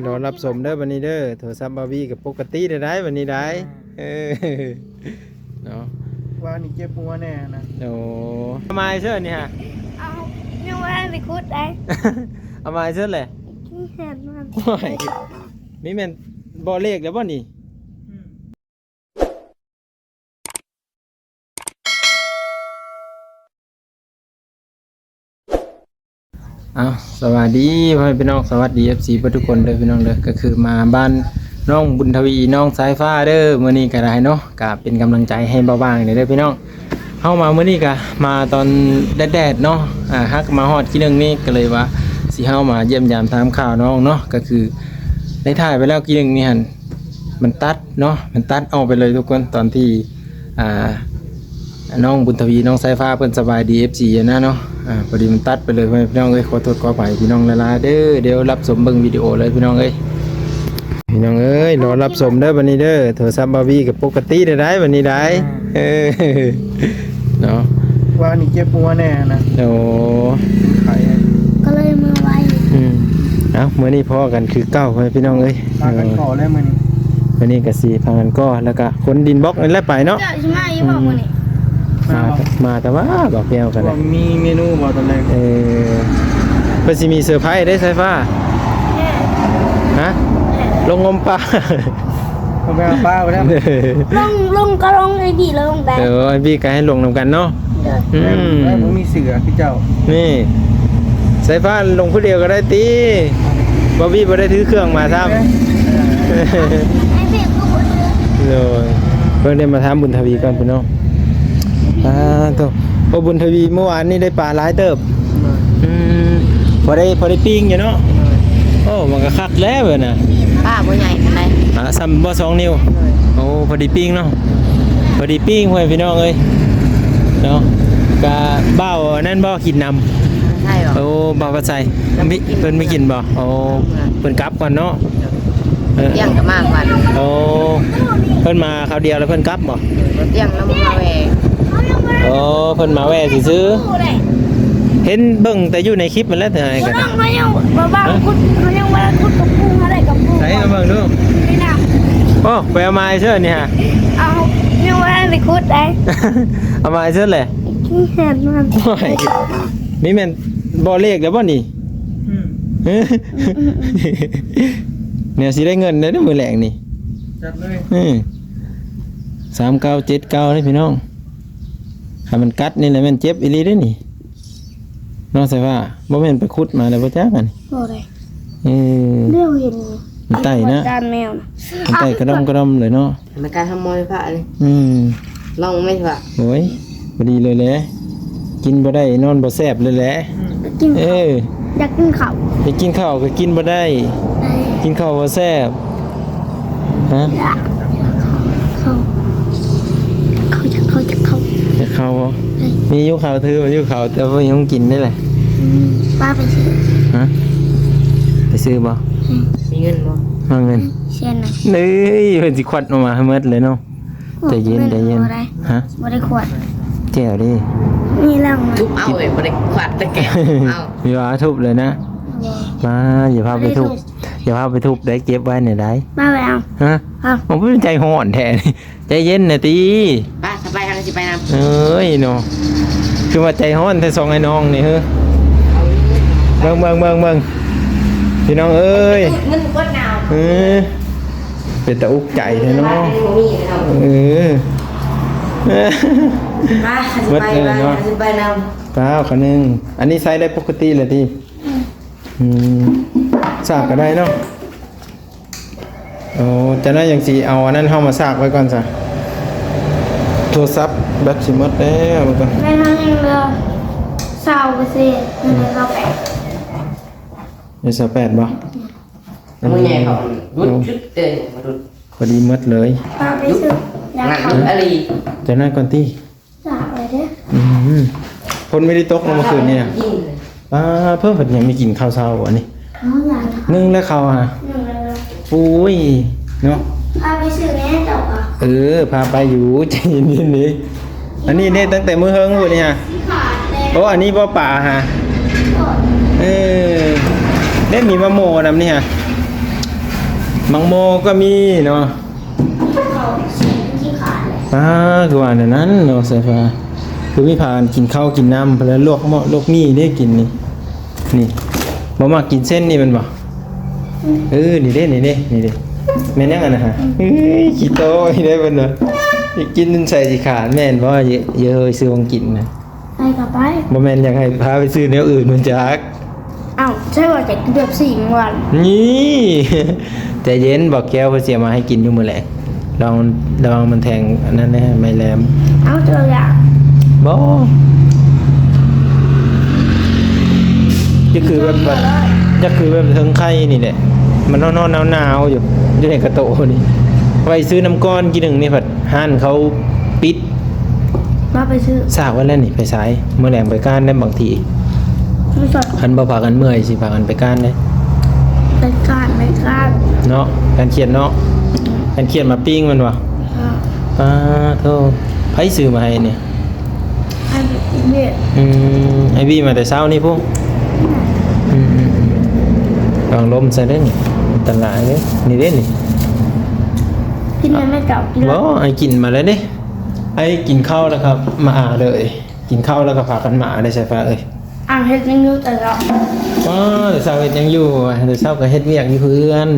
ລໍຮັບຊົມເດີບັດນີ້ເດີ. ໂທລະສັບບາວີກໍປົກກະຕິໄດ້ໄດ໋ບັດນີ້ໄດ໋. ເອີ ເອີ ເນາະ ວ່ານີ້ເຈັບຫົວແນ່ນະ. ໂອ້ ເອົາມາໃຫ້ເຊີນີ້ຫາ ເອົາ ຍັງບໍ່ທັນໄດ້ຂຸດໄດ໋. ເອົາມາໃຫ້ເຊີແຫຼະ ແມ່ນມັນ ໂອ້ຍ ນີ້ແມ່ນບໍ່ເລກແລ້ວບໍ່ນີ້? ອືມ ອ້າວ ສະບາຍດີພໍ່ແມ່ພີ່ນ້ອງ ສະຫວັດດີ ເອັຟຊີ ເບິດທຸກຄົນເດີພີ່ນ້ອງເດີ. ກໍຄືມາບ້ານນ້ອງບຸນທະວີ ນ້ອງສາຍຟ້າເດີ ມື້ນີ້ກໍໄດ້ເນາະ ກໍເປັນກຳລັງໃຈໃຫ້ບ່າວຫວ່າງແດ່ເດີພີ່ນ້ອງ. ເຮົາມາມື້ນີ້ກະມາຕອນແດດໆເນາະ. ອ່າ ຫາກມາຮອດກີ້ໜຶ່ງນີ້ ກໍເລີຍວ່າຊິເຮົາມາຢ້ຽມຢາມຖາມຂ່າວນ້ອງເນາະ. ກໍຄືໄດ້ຖ່າຍໄປແລ້ວກີ້ໜຶ່ງນີ້ຫັ້ນ ມັນຕັດເນາະ ມັນຕັດອອກໄປເລີຍທຸກຄົນ. ຕອນທີ່ ອ່າ ນ້ອງບຸນທະວີ ນ້ອງສາຍຟ້າເພິ່ນສະບາຍດີ ເອັຟຊີ ນະເນາະ. ອ່າ ພໍດີມັນຕັດໄປເລີຍ ພີ່ນ້ອງເອີຍ ຂໍໂທດຂໍອະໄພພີ່ນ້ອງຫຼາຍໆເດີ. ດຽວຮັບຊົມເບິ່ງວິດີໂອເລີຍພີ່ນ້ອງເອີຍ. ພີ່ນ້ອງເອີຍ ລໍຮັບຊົມເດີບັດນີ້ເດີ. ໂທລະສັບບາວີກໍປົກກະຕິໄດ້ໄດ໋ບັດນີ້ໄດ໋. ເອີ ເນາະ ວ່ານີ້ເຈັບຫົວແນ່ນະ. ໂອ້ ໄຂ້ ກໍເລີຍເມືອໄວ. ອືມ ເອົ້າ ມື້ນີ້ພໍ້ກັນຄືເກົ່າ ພີ່ນ້ອງເອີຍ. ພາກັນກໍ່ແລ້ວມື້ນີ້ ມື້ນີ້ກໍຊິພາກັນກໍ່ ແລ້ວກໍຂົນດິນບລັອກນີ້ແຫຼະໄປເນາະ. ເຈົ້າຊິມາຢູ່ບໍ່ມື້ນີ້? ມາ ມາແຕ່ວ່າບອກແກ້ວກໍໄດ້. ມີເມນູບໍ່ຕອນແລງ? ເອີ ເພິ່ນຊິມີເຊີໄພເດ້ສາຍຟ້າ. ຮະ? ລົງງົມປາ ລົງໄປຫາປາໄປແລ້ວ. ລົງ ລົງກໍລົງ ໄອ້ບີລົງໄດ້. ເອີ ໄອ້ບີກໍໃຫ້ລົງນຳກັນເນາະ. ອືມ ແມ່ນບໍ່ມີເສື້ອຄືເຈົ້າ. ນີ້ ສາຍຟ້າລົງຜູ້ດຽວກໍໄດ້ຕິ ບາວີບໍ່ໄດ້ຖືເຄື່ອງມາຊ້ຳ. ໂດຍ ເບິ່ງໄດ້ມາຖາມບຸນທະວີກ່ອນພີ່ນ້ອງ. ອ່າ ໂຕ ໂອ້ ບຸນທະວີ ເມື່ອວານນີ້ໄດ້ປາຫຼາຍເຕີບ. ອືມ ພໍໄດ້ ພໍໄດ້ປີ້ງຢູ່ເນາະ. ໂອ້ ມັນກໍຄັກແລ້ວນະ ປາບໍ່ໃຫຍ່ປານໃດ. ອ່າ ຊ້ຳບໍ່ ສອງນິ້ວ. ໂອ້ ພໍດີປີ້ງເນາະ ພໍດີປີ້ງ ພໍ່ແມ່ພີ່ນ້ອງເອີຍເນາະ. ກະບ່າວອັນນັ້ນບໍ່ກິນນຳ? ໃຊ່ບໍ່? ໂອ້ ບ່າວວ່າໃສ່ ເພິ່ນບໍ່ກິນບໍ່? ໂອ້ ເພິ່ນກັບກ່ອນເນາະ. ເອີ ທ່ຽງກໍມາກ່ອນ. ໂອ້ ເພິ່ນມາຄາວດຽວແລ້ວເພິ່ນກັບບໍ່? ທ່ຽງແລ້ວມາແວ່. ໂອ້ ເພິ່ນມາແວ່ຊື່ໆ ເຫັນເບິ່ງແຕ່ຢູ່ໃນຄລິບຫັ້ນແຫຼະ. ແຕ່ໃດກໍ ເຮົາຍັງບໍ່ວ່າງ ເຮົາຍັງວ່າຂຸດກັບປູເຮົາໄດ້ກັບປູ. ໃສ່ມາເບິ່ງດູ. ນີ້ນະ ໂອ້ ໄປເອົາມາໃຫ້ເຊີນີ້ຫາ. ເອົາ ຍັງບໍ່ທັນໄດ້ຂຸດໄດ໋. ເອົາມາໃຫ້ເຊີແຫຼະ ແມ່ນມັນ. ໂອ້ຍ ນີ້ແມ່ນບໍ່ເລກແລ້ວບໍ່ນີ້? ອືມ ແນວຊິໄດ້ເງິນເດ້ມື້ແລງນີ້ ຈັດເລີຍ. ອືມ ສາມເກົ້າເຈັດເກົ້າເດ້ພີ່ນ້ອງ. ຄັນມັນກັດນີ້ແຫຼະແມ່ນເຈັບອີ່ຫຼີເດ້ນີ້ ນ້ອງສາຍຟ້າ. ບໍ່ແມ່ນໄປຂຸດມາແລ້ວບໍ່ຈັກອັນນີ້. ບໍ່ໄດ້ ເອີ ດຽວເຫັນມັນໄຕ່ນະ ຈານແມວນະ ມັນໄຕ່ກະດອມກະດອມເລີຍເນາະ. ມັນກາຍທຳມອຍພະນີ້. ອືມ ລອງໄໝພະ? ໂອ້ຍ ພໍດີເລີຍແຫຼະ ກິນບໍ່ໄດ້ນອນບໍ່ແຊບເລີຍແຫຼະ. ກິນ ເອີ ຢາກກິນເຂົ້າ ຢາກກິນເຂົ້າກໍກິນບໍ່ໄດ້ ກິນເຂົ້າບໍ່ແຊບ. ຮະ? ຢາກເຂົ້າ ຢາກເຂົ້າ ຢາກເຂົ້າ ຢາກເຂົ້າບໍ່? ເອີ ມີຢູ່ເຂົ້າ ຖືວ່າຢູ່ເຂົ້າ ແຕ່ບໍ່ມີຂອງກິນໄດ້ແຫຼະ. ອືມ ປ້າໄປຊື້. ຮະ? ໄປຊື້ບໍ່? ອືມ ມີເງິນບໍ່? ຫາເງິນ ແສນໜຶ່ງ. ເອີຍ ເພິ່ນຊິຄວັດອອກມາໃຫ້ໝົດເລີຍເນາະ. ໃຈເຢັນ ໃຈເຢັນ. ບໍ່ໄດ້ ຮະ? ບໍ່ໄດ້ຂວດ ແກ້ວເດ້. ນີ້ລາງມາ ທຸບເອົາເອີຍ ບໍ່ໄດ້ຂວດແຕ່ແກ້ວ. ເອົາ ມີວ່າທຸບເລີຍນະ. ບໍ່ ມາ ຢ່າພາໄປທຸບ ບໍ່ໄດ້ທຸບ ຢ່າພາໄປທຸບໄດ້ ເກັບໄວ້ນີ້ໄດ້. ມາແລ້ວ ຮະ? ເອົາ ໂອ້ຍ ໃຈຮ້ອນແທ້ນີ້ ໃຈເຢັນແດ່ຕິ. ໄປ ສະບາຍ ເຮົາຊິໄປນຳ. ເອີຍເນາະ ຄືວ່າໃຈຮ້ອນແທ້ສອງອ້າຍນ້ອງນີ້ເຮີ. ເບິ່ງ ເບິ່ງ ເບິ່ງ ເບິ່ງ ພີ່ນ້ອງເອີຍ. ເອີ ເປັນຕາອຸກໃຈແທ້ເນາະ. ເອີ ມາ ຊິໄປ ເບິດເລີຍເນາະ ຊິໄປນຳ. ປ້າວ ຂະໜຶ່ງ ອັນນີ້ໃຊ້ໄດ້ປົກກະຕິແລ້ວຕິ? ອືມ ອືມ ສາກກໍໄດ້ເນາະ. ໂອ້ ຈັ່ງໃດຈັ່ງຊິເອົາອັນນັ້ນເຮົາມາສາກໄວ້ກ່ອນຊະ. ໂທລະສັບແບັດຊິໝົດແລ້ວ ເບິ່ງກ່ອນ. ແມ່ນເຮົາຍັງເຫຼືອຊາວເປີເຊັນ ຍັງເຫຼືອຊາວແປດ ເຫຼືອຊາວແປດບໍ່? ມື້ໃຫຍ່ເຂົາຫຼຸດຈຸດເອີຍ ມາຫຼຸດ ພໍດີໝົດເລີຍ. ເອົາໄປຊື້ຢາ ນັກ ຂາວ ອາລີ ຈາກນັ້ນກ່ອນຕິ. ຈາກໄປເດີ້. ອືມ ຝົນບໍ່ໄດ້ຕົກເນາະເມື່ອຄືນນີ້ນະ. ປ້າ ເພິ່ນຍັງໄດ້ກິນເຂົ້າເຊົ້າອັນນີ້. ເອົາຫຍັງ? ໜຶ່ງແລ້ວເຂົ້າຫາ. ໜຶ່ງແລ້ວ. ໂອ້ຍ ເນາະ. ພາໄປຊື້ແດ່ເຈົ້າກະ. ເອີ ພາໄປຢູ່ ໃຈເຢັນໆເດ້. ອັນນີ້ເດ້ ຕັ້ງແຕ່ມື້ເຮິງພຸ້ນນີ້ຫາ. ໂອ້ ອັນນີ້ບໍ່ປາຫາ. ເອີ ເດ້ ມີໝາກໂມນຳນີ້ຫາ. ໝາກໂມກໍມີເນາະ. ເຂົ້າສີມັນຂີ້ຄ້ານແຫຼະ. ອ້າ ຄືວ່າແນວນັ້ນເນາະ ສາຍຟ້າ. ຄືມີພາກັນກິນເຂົ້າກິນນ້ຳ ເພິ່ນລະລວກໝໍ້ລວກໝີ່ເດ້ກິນນີ້. ນີ້ ບໍ່ມັກກິນເສັ້ນນີ້ແມ່ນບໍ່? ອືມ ເອີ ນີ້ເດ້ ນີ້ເດ້ ນີ້ເດ້. ແມ່ນຫຍັງອັນນັ້ນຫະ? ອືມ ເອີຍ ຂີ້ໂຕອີກເດ້ເພິ່ນວ່າ. ກິນຈົນໄສ້ຊິຂາດ ແມ່ນບໍ່? ເອີຍ ຊື້ຂອງກິນນະ. ໄປກໍໄປ. ບໍ່ແມ່ນຢາກໃຫ້ພາໄປຊື້ແນວອື່ນພຸ້ນຈັກ. ອ້າວ ໃຊ່ວ່າຈະເກືອບສີ່ວັນ. ນີ້ ໃຈເຢັນ ບໍ່ແກ້ວເພິ່ນຊິເອົາມາໃຫ້ກິນຢູ່ມື້ແລງ. ລະວັງ ລະວັງມັນແທງອັນນັ້ນແດ່ ໄມ້ແຫຼມ. ເອົາຕົວຢ່າງ. ບໍ່ ຈະຄືແບບ ຈະຄືແບບເທິງໄຂ່ນີ້ແຫຼະ. ມັນຮ້ອນໆໜາວໆຢູ່ ຢູ່ໃນກະໂຕນີ້. ໄວ້ຊື້ນຳກ່ອນກີ້ໜຶ່ງນີ້ ພັດຮ້ານເຂົາປິດ. ມາໄປຊື້ ສາກໄວ້ແລ້ວນີ້ ໄປສາຍ ມື້ແລງໄປການໄດ້ບາງທີ. ຄັນບໍ່ພາກັນເມື່ອຍ ຊິພາກັນໄປການເດ້. ໄປການ ໄປການເນາະ ການຂຽດເນາະ. ການຂຽດໝາກປີ້ງແມ່ນບໍ່? ອາ ປາໂທ ໃຜຊື້ມາໃຫ້ນີ້? ອ້າຍບີ. ອືມ ອ້າຍບີມາແຕ່ເຊົ້ານີ້ພຸ້ນ. ອືມ ອືມ ອືມ ລອງລົມໃສ່ເດ້ນີ້ ອັນຕະລາຍເດ້. ນີ້ເດ້ນີ້ ກິນແລ້ວແມ່ເຈົ້າກິນ. ບໍ່ ອ້າຍກິນມາແລ້ວເດ້. ໄອ້ກິນເຂົ້າແລ້ວກໍມາເລີຍ ກິນເຂົ້າແລ້ວກໍພາກັນມາເລີຍ ສາຍຟ້າເອີຍ. ອ້າວ ເຮັດຫຍັງຢູ່ແຕ່ເຊົ້າ? ອໍ ແຕ່ເຊົ້າເຮັດຫຍັງຢູ່? ແຕ່ເຊົ້າກໍເຮັດວຽກຢູ່ເຮືອນ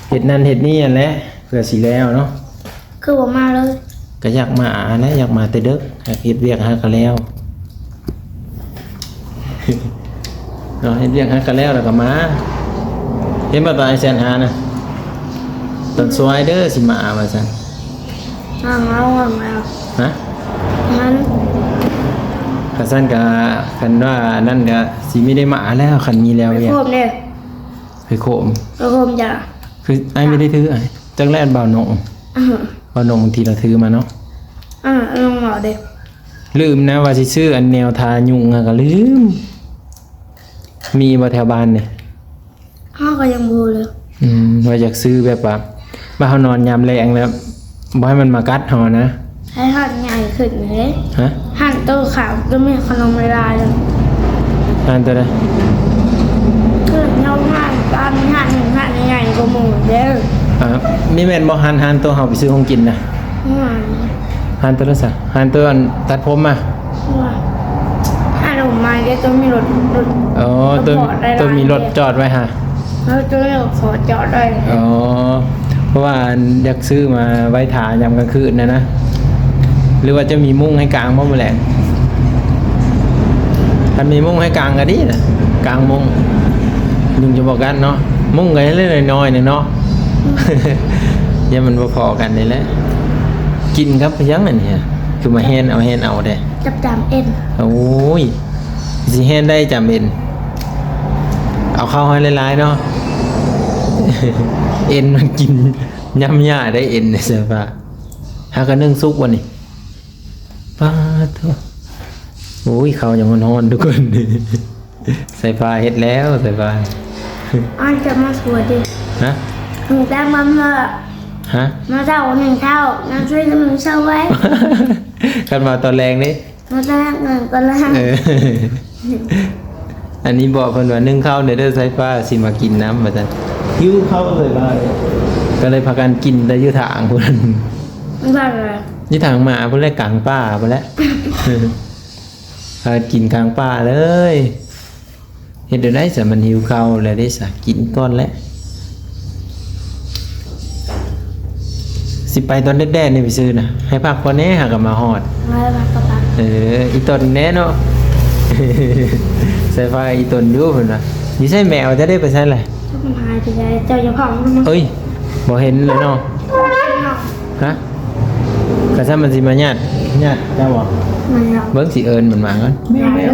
ເຮັດນັ້ນເຮັດນີ້ຫັ້ນແຫຼະ ເພື່ອຊິແລ້ວເນາະ. ຄືບໍ່ມາເລີຍ? ກໍຢາກມາຫັ້ນແຫຼະ ຢາກມາແຕ່ເດິກ ຫາກເຮັດວຽກຫາກະແລ້ວ. ເນາະ ເຮັດວຽກຫາກະແລ້ວ ແລ້ວກໍມາ. ເຫັນບໍ່ຕອນອ້າຍແຊນຫານະ? ຕອນສວາຍເດີ ຊິມາວ່າຊັ້ນ. ຫາງເອົາຫາງເອົາ. ຮະ? ມັນ ຄັນຊັ້ນກໍ ຄັນວ່ານັ້ນກໍຊິມີໄດ້ມາແລ້ວ ຄັນມີແລ້ວວຽກ. ໄປໂຄມເດ້ ໄປໂຄມ ໄປໂຄມຈ້າ. ຄືອ້າຍບໍ່ໄດ້ຖື ອ້າຍ ຈັກແລ້ວບ່າວນົງ. ອື ບ່າວນົງບາງທີລາວຖືມາເນາະ. ອື ນ້ອງເວົ້າເດ້. ລືມນະວ່າຊິຊື້ອັນແນວທາຍຸງຫັ້ນກໍລືມ. ມີບໍ່ແຖວບ້ານນີ້? ເຮົາກໍຍັງບໍ່ຮູ້ເລີຍ. ອືມ ວ່າຢາກຊື້ແບບວ່າ ວ່າເຮົານອນຍາມແລງແລ້ວ ບໍ່ໃຫ້ມັນມາກັດເຮົານະ. ໃຫ້ຮ້ານໃຫຍ່ຂຶ້ນເດ້. ຮະ? ຮ້ານໂຕຂາວກໍມີຂະໜົມຫຼາຍໆເລີຍ. ຮ້ານໂຕໃດ? ຄືເຮົາຮ້ານ ຮ້ານ ຮ້ານໃຫຍ່ກວ່າໝູ່ເດ້. ອ່າ ມີແມ່ນບໍ່ ຮ້ານ ຮ້ານໂຕເຮົາໄປຊື້ຂອງກິນນະ? ຮ້ານ ຮ້ານໂຕໃດຊະ? ຮ້ານໂຕອັນຕັດຜົມມາ? ຮ້ານອອກມາເດ້ ໂຕມີລົດ ລົດ. ອໍ ໂຕ ໂຕມີລົດຈອດໄວ້ຫາ. ເອີ ໂຕນີ້ກໍຂໍຈອດໄດ້. ອໍ ເພາະວ່າອັນຢາກຊື້ມາໄວ້ຖ້າຍາມກາງຄືນນະນະ ຫຼືວ່າຈະມີມຸ້ງໃຫ້ກາງບໍ່ມື້ແລງ? ຄັນມີມຸ້ງໃຫ້ກາງກໍດີນະ ກາງມຸ້ງ ຍຸງຈະບໍ່ກັດເນາະ. ມຸ້ງກໍເຮັດນ້ອຍໆໜຶ່ງເນາະ ອືມ ຢ້ານມັນບໍ່ພໍກັນນີ້ແຫຼະ. ກິນກັບຫຍັງອັນນີ້ ຄືມາແຮ່ນເອົາແຮ່ນເອົາແທ້? ກັບຈາມເອັນ. ໂອ້ຍ ຊິແຮ່ນໄດ້ຈຳເອັນ ເອົາເຂົ້າໃຫ້ຫຼາຍໆເນາະ. ເອັນມັນກິນຫຍ້ຳຫຍ້າໄດ້ເອັນ ໃສ່ຟ້າ. ຫາກະໜຶ້ງສຸກບໍ່ນີ້? ປາດໂທ້ ໂອ້ຍ ເຂົ້າຍັງຮ້ອນໆ ທຸກຄົນ. ໃສ່ຟ້າເຮັດແລ້ວ ໃສ່ຟ້າ. ອ້າຍຈະມາສວຍເດ້. ຮະ? ໜູແປ້ງມາເມື່ອ. ຮະ? ມາເຊົ້າໜຶ່ງເຊົ້າ ນາງຊ່ວຍໜຶ່ງເຊົ້າໄວ້. ຄັນມາຕອນແລງເດ້. ມາແລກເງິນກ່ອນລະ. ເອີ ອັນນີ້ບອກເພິ່ນວ່າ ໜຶ້ງເຂົ້າແດ່ເດີ ສາຍຟ້າຊິມາກິນນຳ ວ່າຊັ້ນ. ຫິວເຂົ້າເລີຍວ່າ ກໍເລີຍພາກັນກິນແຕ່ຢູ່ທາງພຸ້ນ. ຢູ່ທາງໝາພຸ້ນແຫຼະ ກາງປ່າພຸ້ນແຫຼະ. ພາກັນກິນກາງປ່າເລີຍ. ເຮັດແນວໃດຊະ ມັນຫິວເຂົ້າແລ້ວເດ້ຊະ ກິນກ່ອນແຫຼະ. ຊິໄປຕອນແດດໆນີ້ໄປຊື້ນະ ໃຫ້ພັກກ່ອນແດ່ ຫາກໍມາຮອດ. ເອີ ອີ່ຕົນແດ່ເນາະ ສາຍຟ້າ ອີ່ຕົນຢູ່ເພິ່ນວ່າ. ຢູ່ໃສແມວ ເຈົ້າໄດ້ໄປໃສລະ? ມັນຫາຍໄປໃສ ເຈົ້າຢ່າເຝົ້ານຳມັນ. ເອີຍ ບໍ່ເຫັນເລີຍເນາະ. ຮະ? ກະຊ້ຳມັນຊິມາຍາດ ຍາດເຈົ້າບໍ່? ແມ່ນແລ້ວ. ເບິ່ງຊິເອີ້ນມັນມາກ່ອນ. ແມວ ແມວ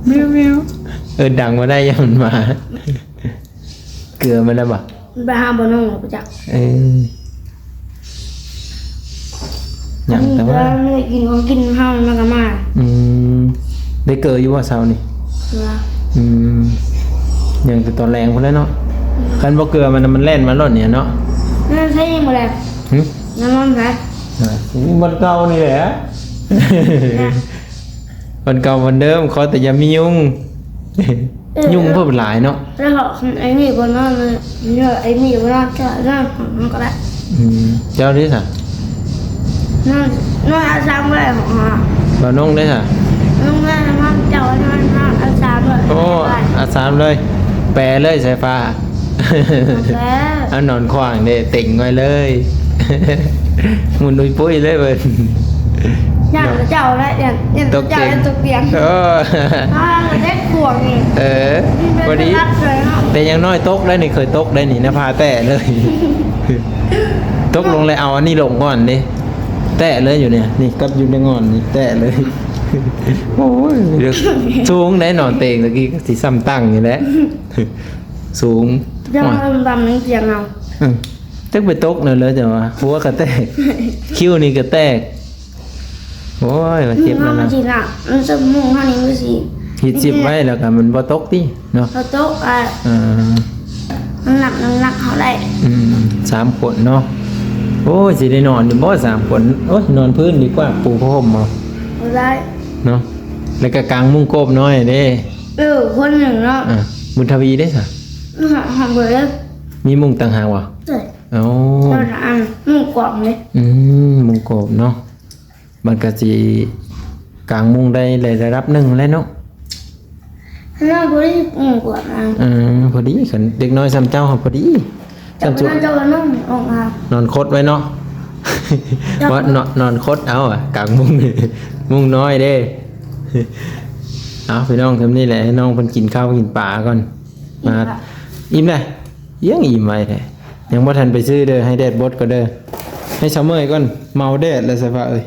ແມວ ແມວ. ເອີ້ນດັງບໍ່ໄດ້ ຢ້ານມັນມາ. ເກືອມັນໄດ້ບໍ່? ມັນໄປຫາບ່າວໜຸ່ງແລ້ວບໍ່ຈັກ. ເອີ ຍັງແຕ່ວ່າ ເອີ ມັນໄດ້ກິນຂອງກິນເຮົາ ມັນກໍມາ. ອືມ ໄດ້ເກີຢູ່ບໍ່ເຊົ້ານີ້? ເກືອ. ອືມ ຍັງແຕ່ຕອນແລງພຸ້ນແຫຼະເນາະ. ອືມ ຄັນບໍ່ເກືອມັນ ມັນແລ່ນມາໂລດນີ້ເນາະ. ນອນໃສບໍ່ໄດ້? ຫຶ? ນອນໃສ? ອ່າ ບ່ອນເກົ່ານີ້ແຫຼະ. ນະ ບ່ອນເກົ່າບ່ອນເດີມ ຂໍແຕ່ຢ່າມີຍຸງ. ເອີ ຍຸງເພິ່ນຫຼາຍເນາະ. ແລ້ວເຮົາ ໄອ້ນີ້ບໍ່ນອນເລີຍ ເອີ ໄອ້ນີ້ບໍ່ນອນ ເຈົ້ານອນຂອງມັນກໍໄດ້. ອືມ ເຈົ້າເດ້ຊະ? ນອນ ນອນເອົາຊາມເລີຍຂອງເຮົາ. ບ່າວນົງເດ້ຊະ? ນົງເລີຍນອນ ເຈົ້ານອນ ນອນເອົາຊາມເລີຍ. ໂອ້ ເອົາຊາມເລີຍ ແປເລີຍສາຍຟ້າ. ແປ ເອົານອນຂວ້າງເດ້ ເຕັງໄວ້ເລີຍ ໝຸນອຸຍປຸ້ຍເລີຍເພິ່ນ. ຢ້ານເຈົ້າແຫຼະ ຢ້ານ ຢ້ານເຈົ້າຕົກຕຽງ ເອີ ເດັກຂວງນີ້. ເອີ ພໍດີ ແຕ່ຢ່າງນ້ອຍຕົກໄດ້ນີ້ ເຄີຍຕົກໄດ້ນີ້ນະ ພາແຕະເລີຍ. ຕົກລົງແລ້ວເອົາອັນນີ້ລົງກ່ອນເດ້ ແຕະເລີຍຢູ່ນີ້ ນີ້ກັບຢູ່ໃນງ່ອນນີ້ແຕະເລີຍ. ໂອ້ຍ ສູງໄດ໋ ນອນເຕັງຕະກີ້ ຊິສ່ຳຕັ້ງນີ້ແຫຼະ ສູງ. ດຳ ໂອ້ຍ ດຳ ດຳ ຕຽງເຮົາ ອືມ ຈັກໄປຕົກແນວໃດ ແຕ່ວ່າຫົວກະແຕກ ຄິ້ວນີ້ກະແຕກ. ໂອ້ຍ ວ່າເຈັບແລ້ວນະ. ມັນຊິນະ ມັນຊິມຸງເຮົານີ້ມັນຊິ ຮີດຊິບໄວ້ແລ້ວກະມັນບໍ່ຕົກຕິເນາະ. ບໍ່ຕົກ ອາ ເອີ ນ້ຳໜັກ ນ້ຳໜັກເຮົາໄດ້. ອືມ ສາມຄົນເນາະ. ໂອ້ຍ ຊິໄດ້ນອນຢູ່ບໍ່ສາມຄົນ? ໂອ້ຍ ນອນພື້ນດີກວ່າ ປູຜ້າຫົ່ມເອົາ ບໍ່ໄດ້ເນາະ. ແລ້ວກະກາງມຸ້ງໂກບນ້ອຍເດ້. ເອີ ຄົນໜຶ່ງເນາະ. ອາ ບຸນທະວີເດ້ຊະ? ຫາ ຫາບໍ່ໄດ້ ມີມຸ້ງຕ່າງຫາກບໍ່? ເອີ ໂອ້ ອັນ ມຸ້ງກອບເດ້. ອືມ ມຸ້ງກອບເນາະ. ມັນກະຊິກາງມຸ້ງໄດ້ໃນລະດັບໜຶ່ງແຫຼະເນາະ. ເຮົາພໍດີໝູ່ກວ່ານະ. ເອີ ພໍດີ ຄັນເດັກນ້ອຍສ່ຳເຈົ້າຫັ້ນພໍດີ. ສ່ຳຊຸ ເຈົ້າກໍນອນອອກມາ ນອນຄົດໄວ້ເນາະ. ເຈົ້າ ວ່ານອນ ນອນຄົດເອົາ ກາງມຸ້ງ ມຸ້ງນ້ອຍເດ້. ເອົາ ພີ່ນ້ອງ ສ່ຳນີ້ແຫຼະ ໃຫ້ນ້ອງເພິ່ນກິນເຂົ້າກິນປາກ່ອນ. ມາ ອີ່ມແລ້ວ ຍັງອີ່ມໄວແທ້. ຍັງບໍ່ທັນໄປຊື້ເດີ ໃຫ້ແດດບົດກ່ອນເດີ. ໃຫ້ສາວເມີຍກ່ອນ ເມົາແດດແລ້ວສາຍຟ້າເອີຍ.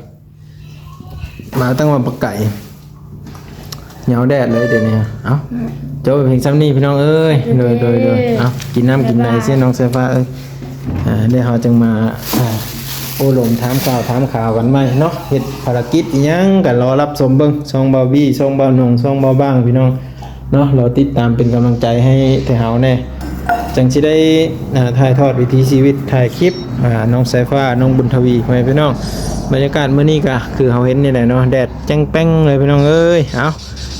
ມາຕັ້ງວ່າບັກໄກ່ ເຫງົາແດດເລີຍດຽວນີ້. ເອົາ ຈົບພຽງສ່ຳນີ້ພີ່ນ້ອງເອີຍ. ໂດຍ ໂດຍ ໂດຍ ເອົາ ກິນນ້ຳກິນໃນເຊຍນ້ອງສາຍຟ້າເອີຍ. ອ່າ ແລ້ວເຮົາຈຶ່ງມາ ອ່າ ໂອ້ລົມຖາມຂ່າວ ຖາມຂ່າວກັນໃໝ່ເນາະ. ເຮັດພາລະກິດອີ່ຫຍັງກໍລໍຮັບຊົມເບິ່ງ ຊ່ອງບ່າວບີ ຊ່ອງບ່າວໜົງ ຊ່ອງບ່າວບາງ ພີ່ນ້ອງ ເນາະ. ລໍຕິດຕາມເປັນກຳລັງໃຈໃຫ້ແຕ່ເຮົາແດ່ ຈັ່ງຊິໄດ້ ອ່າ ຖ່າຍທອດວິຖີຊີວິດ ຖ່າຍຄລິບ ອ່າ ນ້ອງສາຍຟ້າ ນ້ອງບຸນທະວີ ພໍ່ແມ່ພີ່ນ້ອງ. ບັນຍາກາດມື້ນີ້ກໍຄືເຮົາເຫັນນີ້ແຫຼະເນາະ ແດດແຈ້ງແປ້ງເລີຍພີ່ນ້ອງເອີຍ. ເອົາ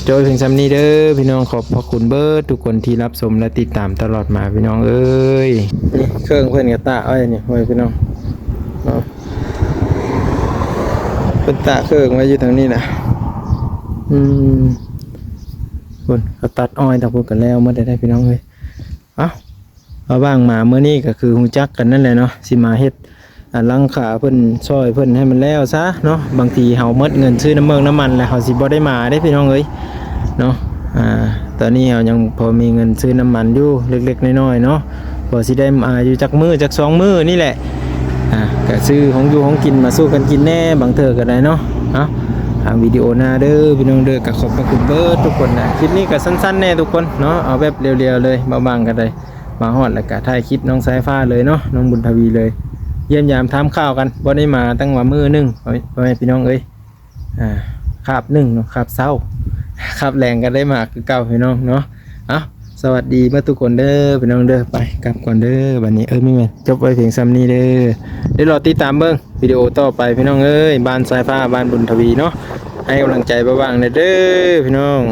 ຈົບພຽງສ່ຳນີ້ເດີພີ່ນ້ອງ ຂອບພະຄຸນເບີດທຸກຄົນທີ່ຮັບຊົມ ແລະ ຕິດຕາມຕະຫຼອດມາພີ່ນ້ອງເອີຍ. ນີ້ເຄື່ອງເພິ່ນກໍຕາກໄວ້ນີ້ ພໍ່ແມ່ພີ່ນ້ອງເນາະ. ເພິ່ນຕາກເຄື່ອງໄວ້ຢູ່ທາງນີ້ນະ. ອືມ ພຸ້ນ ເຂົາຕັດອ້ອຍທາງພຸ້ນກໍແລ້ວໝົດແລ້ວພີ່ນ້ອງເອີຍ. ເອົ້າ ວ່າວ່າງມາມື້ນີ້ກໍຄືຮູ້ຈັກກັນນັ້ນແຫຼະເນາະ ຊິມາເຮັດ ອ່າ ຫຼັງຄາເພິ່ນ ຊ່ອຍເພິ່ນໃຫ້ມັນແລ້ວຊະເນາະ. ບາງທີເຮົາໝົດເງິນຊື້ນ້ຳເມືອງນ້ຳມັນແລ້ວ ເຮົາຊິບໍ່ໄດ້ມາເດ້ພີ່ນ້ອງເອີຍເນາະ. ອ່າ ຕອນນີ້ເຮົາຍັງພໍມີເງິນຊື້ນ້ຳມັນຢູ່ເລັກໆນ້ອຍໆເນາະ ພໍຊິໄດ້ມາຢູ່ຈັກມື້ຈັກສອງມື້ນີ້ແຫຼະ. ອ່າ ກະຊື້ຂອງຢູ່ຂອງກິນມາສູ່ກັນກິນແດ່ ບາງເທື່ອກໍໄດ້ເນາະ. ເອົ້າ ທາງວິດີໂອໜ້າເດີພີ່ນ້ອງເດີ. ກະຂອບພະຄຸນເບີດທຸກຄົນນະ. ຄລິບນີ້ກະສັ້ນໆແດ່ທຸກຄົນເນາະ ເອົາແບບລຽວໆເລີຍ ເບົາບາງກໍໄດ້. ມາຮອດແລ້ວກະຖ່າຍຄລິບນ້ອງສາຍຟ້າເລີຍເນາະ ນ້ອງບຸນທະວີເລີຍ. ຢ້ຽມຢາມຖາມຂ່າວກັນ ບໍ່ໄດ້ມາຕັ້ງວ່າມື້ໜຶ່ງ ພໍ່ແມ່ພີ່ນ້ອງເອີຍ. ອ່າ ຄາບໜຶ່ງເນາະ ຄາບເຊົ້າ ຄາບແລງກໍໄດ້ມາຄືເກົ່າພີ່ນ້ອງເນາະ. ເອົ້າ ສະຫວັດດີເບິດທຸກຄົນເດີພີ່ນ້ອງເດີ. ໄປກັບກ່ອນເດີບັດນີ້. ເອີ ມີແມ່ນ ຈົບໄວ້ພຽງສ່ຳນີ້ເດີ. ດຽວລໍຕິດຕາມເບິ່ງວິດີໂອຕໍ່ໄປພີ່ນ້ອງເອີຍ. ບ້ານສາຍຟ້າ ບ້ານບຸນທະວີເນາະ ໃຫ້ກຳລັງໃຈບ່າວບາງແດ່ເດີພີ່ນ້ອງ.